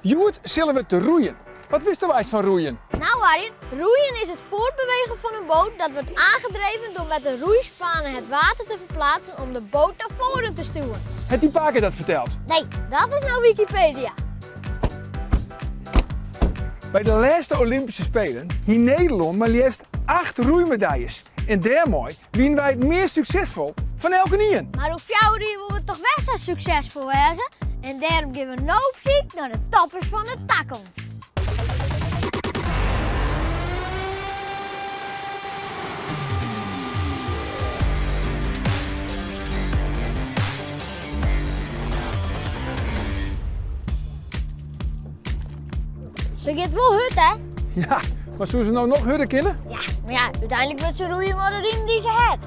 Hjoed sille we te roeien. Wat witsto eins fan roeien? Nou Arjen, roeien is het voortbewegen van een boot dat wordt aangedreven door met de roeispanen het water te verplaatsen om de boot naar voren te stuwen. Hat dyn pake dat ferteld? Nee, dat is nou Wikipedia. By de lêste Olympyske Spelen hie Nederlân mar leafst acht roeimedailles en dêrmei wiene wy it meast suksesfol fan elkenien. Mar oer fjouwer jier wolle we toch wer sa suksesfol wêze en dêrom gean we no op syk nei de toppers fan de takomst. Se giet wol hurd, hè? Ja, mar soe se no noch hurder kinne? Ja, mar ja, úteinlik moat se roeie mei de riem dy't se hat.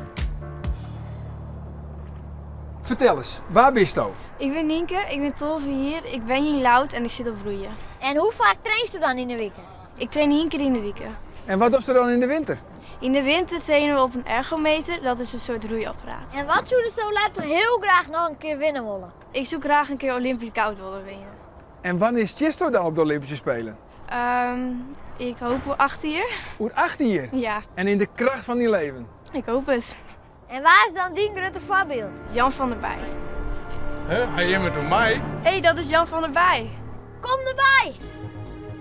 Fertel ris, wa bisto? Ik bin Nynke, ik bin 12 jier, ik wenje yn Ljouwert en ik sit op roeien. En hoe faak trainsto dan yn 'e wike? Ik train ien kear yn 'e wike. En wat dochsto dan yn de winter? Yn de winter traine we op in ergometer, dat is in soart roeiapparaat. En wat soesto letter hiel graach noch in kear winne wolle? Ik soe graach in kear Olympysk goud wolle winne. En wannear stiesto dan op de Olympyske Spelen? Ik hoop oer acht jier. Oer acht jier? Ja. En yn de kracht fan dyn leven? Ik hoop it. En wa is dan dyn grutte foarbyld? Jan van der Bij. Huh, ha jim it oer my? Hé, dat is Jan van der Bij! Kom derby!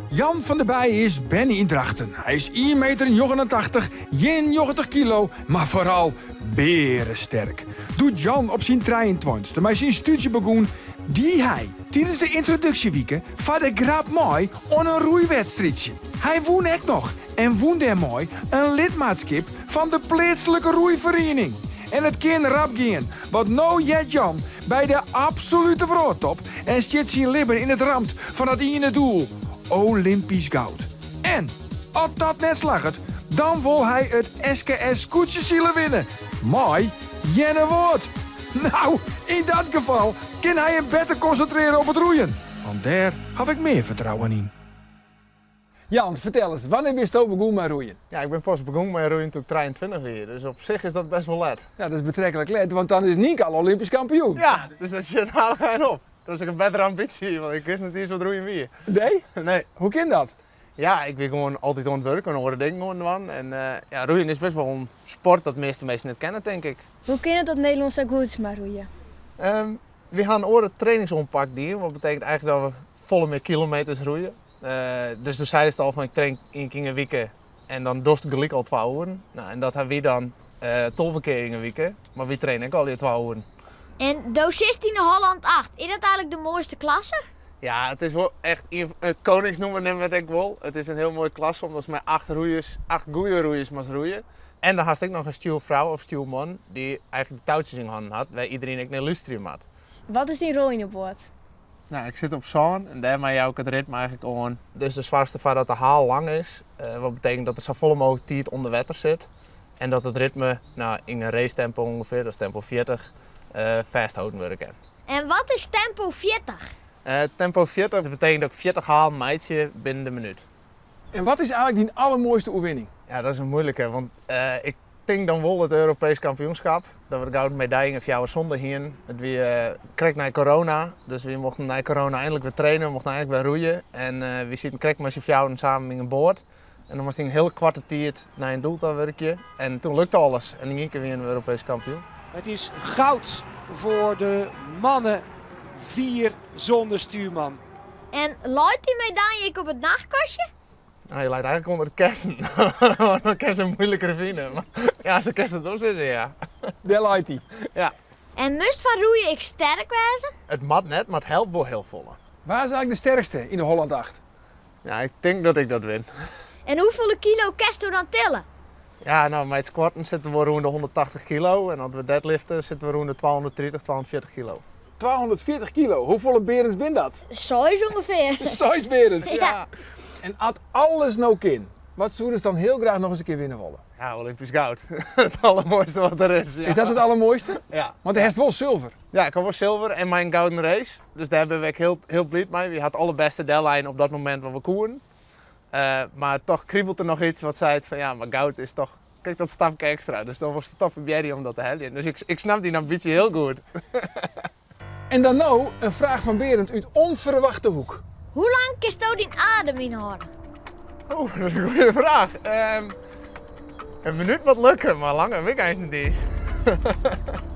Jan van der Bij is berne yn Drachten. Hy is ien meter 89, 91 kilo, mar foaral bearesterk. Doe't Jan op syn trijeentweintichste mei syn stúdzje begûn, die hy tidens de yntroduksjewike foar de grap mei oan in roeiwedstriidsje. Hy wûn ek noch en wûn dêrmei in lidmaatskip fan de pleatslike roeiferiening. En it kin rap gean, want no heart Jan by de absolute wrâldtop en stiet syn libben yn it ramt fan dat iene doel, Olympysk goud. En as dat net slagget, dan wol hy it SKS skûtsjesilen winne mei Earnewâld. Nou, yn dat gefal kin hy him better konsintrearje op it roeien, want dêr haw ik mear fertrouwen yn. Jan, fertel ris, wannear bisto begûn mei roeien? Ja, ik bin pas begûn mei roeien doe't ik 23 wie, dus op sich is dat best wol let. Ja, dat is betreklik let, want dan is Nynke al Olympysk kampioen. Ja, dus dat sjit aardich op. Dat is ek in bettere ambysje, want ik wist net iens wat roeien wie. Nee? Nee. Hoe kin dat? Ja, ik wie gewoan altyd oan it wurk en oare dingen oan it dwaan. En ja, roeien is best wol in sport dat de measte minsken net kenne, tink ik. Hoe kin it dat Nederlân sa goed is mei roeien? Wy ha in oare trainingsoanpak dien, wat betekent eigentlik dat we folle mear kilometers roeie. Dus do seidest al fan ik train ien kear yn 'e wike en dan dochst gelyk al twa oeren. Nou, en dat ha wy dan 12 kear yn 'e wike, mar wy traine ek allegear twa oeren. En do sitst yn de Holland 8, is dat eigentlik de moaiste klasse? Ja, it is wol echt ien, it koningsnûmer neame we it ek wol. It is in hiel moaie klasse omdat mei acht roeiers, acht goede roeiers moatst roeie. En dan hast ek noch in stjoerfrou of stjoerman dy't eigentlik de toutsjes yn hannen hat, wêr iderien ek nei lústerje moat. Wat is dyn rol yn 'e boat? Nou, ik sit op sân en dêrmei jou ik it ritme eigentlik oan. Dus do soarchst derfoar dat de haal lang is, wat betekent dat der safolle mooglik tiid ûnder wetter sit. En dat it ritme, nou, yn in racetempo ûngefear, dat is tempo 40, fêstholden wurde kin. En wat is tempo 40? Tempo 40, dat betekent dat ik 40 halen meitsje binnen de minút. En wat is eigentlik dyn allermoaiste oerwinning? Ja, dat is in muoilike, want ik tink dan wol it Europeesk kampioenskap. Dat we de gouden medalje yn fjouwer sûnder hienen. It wie krekt nei corona, dus wy mochten nei corona eindelijk wer trainen, we mochten eindelijk wer roeien. En wy sieten krekt mei syn fjouweren samen yn in boat. En dan moast yn in hiele koarte tiid nei in doel ta wurkje. En toen lukte alles. En yn ien kear wienen we Europeesk kampioen. Het is goud voor de mannen vier zonder stuurman. En leit dy medalje ek op it nachtkastje? Nou, hy leit eigentlik ûnder it kessen. Dan kinst him muoiliker fine. Mar ja, sa kinst it wol sizze, ja. Dêr leit hy. Ja. En moatst foar roeien ek sterk wêze? It moat net, mar it helpt wol hiel folle. Wa is eigentlik de sterkste yn de Holland 8? Ja, ik tink dat ik dat bin. En hoefolle kilo kinsto dan tille? Ja, nou, mei it squatten sitte we rûn de 180 kilo en as we deadliften sitte we rûn de 230, 240 kilo. 240 kilo, hoefolle Berends bin dat? Seis ûngefear. Seis Berends? Ja. En as alles no kin, wat soest dan hiel graach noch ris in kear winne wolle? Ja, Olympisch goud. It allermoaiste wat der is. Ja. Is dat it allermoaiste? Ja. Want do hast wol sulver. Ja, ik ha wol sulver en mei in gouden race. Dus dêr binne we ek hiel, hiel bliid mei. Wy ha it allerbêste dellein op dat momint wat we koenen. Mar toch kriebelt der noch iets wat seit fan ja, mar goud is toch krekt dat stapke ekstra. Dus dan wolst it toch probearje om dat te heljen. Dus ik, ik snap dyn ambysje hiel goed. En dan no in fraach fan Berend út onferwachte hoek. Hoe lang kinsto dyn adem ynhâlde? Oeh, dat is in goede fraach. In minút moat lukke, mar langer wit ik eins net iens.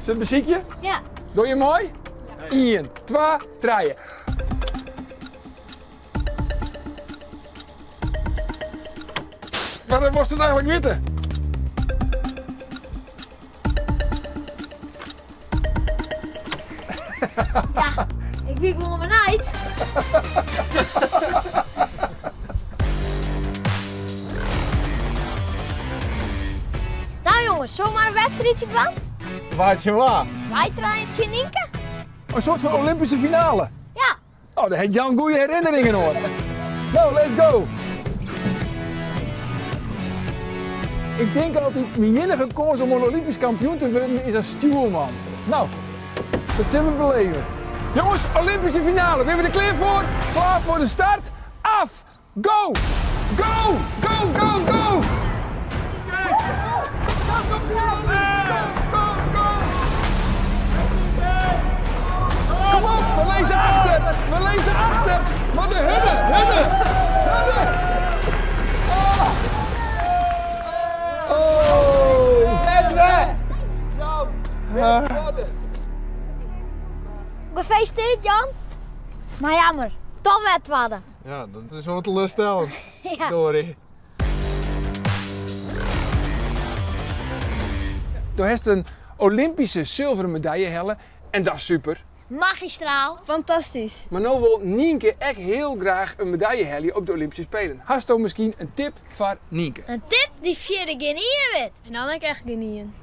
Sil we besykje? Ja. Dogge je mei? Ien, twa, trije. Mar dat moatst it eigenlik witte. Ja, ik wie gewoan benijd. Nou jongens, zullen we mar in wedstriidsje dwaan? Wa tsjin wa? Wy trijen tsjin Nynke. In soart fan Olympyske finale. Ja. Oh, dêr hat Jan goede herinneringen oan. No, let's go! Ik tink altyd, myn iennige kâns om Olympysk kampioen te wurden is as stjoerman. No, dat sille we beleven. Jonges, Olympyske finale, binne we der klear foar? Klaar foar de start? Af! Go! Go! Go, go, go! Go, go, go! Kom op, we lizze achter! We lizze achter! Mar de hurde, hurde, hurde! Oh! Oh! Jan, Gefeliciteerd Jan. Mar jammer, toch wer twadde. Ja, dat is wol teleurstellend. Ja. Dory. Do hast in Olympyske silveren medalje helle en dat is super. Magistraal. Fantastysk. Mar no wol Nynke ek hiel graach in medalje helje op de Olympyske Spelen. Hasto miskien in tip foar Nynke? In tip dy't fierder gjinien wit. En dan ek echt gjinien.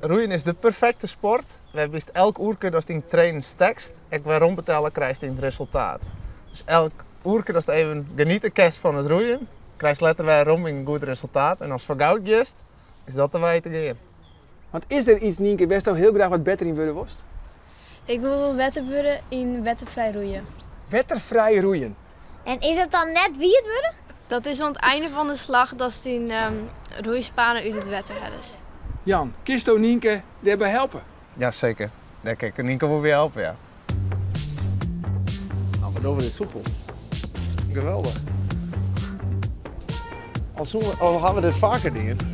Roeien is de perfekte sport wêrby'tst elk oerke datst yn trainen stekst ek werombetelle krijst yn it resultaat. Dus elk oerke datst even geniete kinst fan it roeien, krijst letter werom yn in goed resultaat. En ast foar goud giest, is dat de wei te gean. Want is der iets, Nynke, wêr'tsto hiel graach wat better yn wurde wolst? Ik wol wol better wurde yn wetterfrij roeien. Wetterfrij roeien? En is dat dan net wiet wurde? Dat is oan it ein fan de slach datst dyn roeispanen út it wetter hellest. Jan, kinsto Nynke dêrby helpe? Ja, seker. Dêr kin ik Nynke wol by helpe, ja. Nou, wat dogge we dit soepel. Geweldich. Al, soe, al ha we dit faker dien.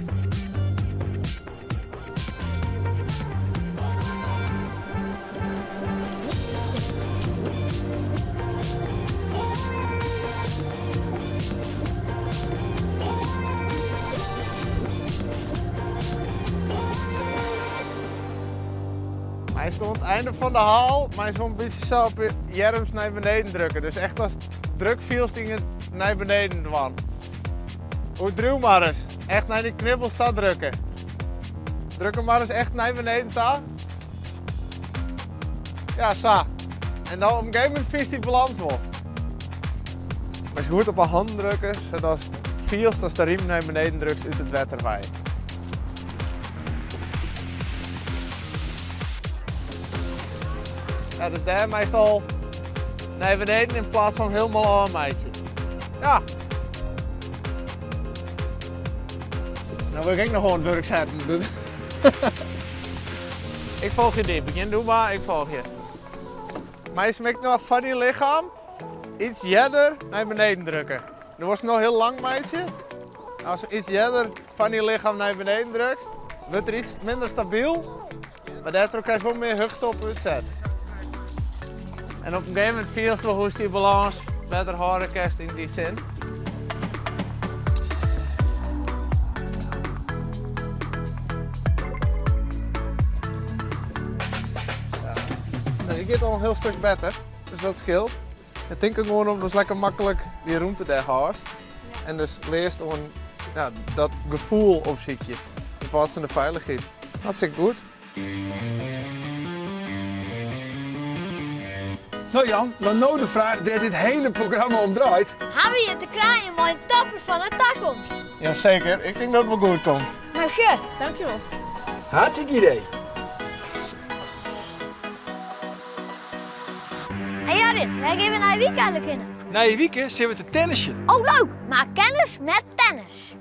Hy is oan it einde fan de haal, mar hy is wol in bytsje sa op je earms nei beneden drukke. Dus echt ast druk fielst yn it nei beneden dwaan. Oerdriuw mar ris. Echt nei dy knibbels ta drukke. Druk him mar ris echt nei beneden ta. Ja, sa. En dan op in gegeven momint fynst dy balans wol. Moatst goed op 'e hannen drukke, sadatst fielst ast de rym nei beneden drukst út it wetter wei. Ja, dus dêr meist al nei beneden yn plaats fan hielendal ôfmeitsje. Ja. No wurd ik ek noch oan it wurk setten. Ik folgje dy. Begjin doe mar, ik folgje. Meist him ek noch foar dyn lichem iets earder nei beneden drukke. Do wolst him no hiel lang meitsje. Ast him iets earder fan dyn lichem nei beneden drukst, wurdt er iets minder stabyl. Mar dêrtroch krijst wol mear hichte op útset. En op in gegeven momint fielst wol hoe'tst dy balâns better hâlde kinst yn dy sin. Ja. Nee, it giet al in hiel stik better, dus dat skeelt. Ik tink der gewoan om datst lekker maklik dy rûmte dêr hâldst. En dus learst oan ja, dat gefoel opsykje. Yn plaats fan de feilichheid. Hartstikke goed. No Jan, dan no de fraach dêr't dit hiele programma om draait. Hawwe we hjir te krijen mei in topper fan 'e takomst? Jaseker, ik tink dat it wol goed komt. No sjoch. Dankjewol. Hartstikke idee. Hey Jarin, wêr gean we nije wike eigenlik hinne? Nije wike sille we te tennisjen. Oh leuk, maak kennis met tennis.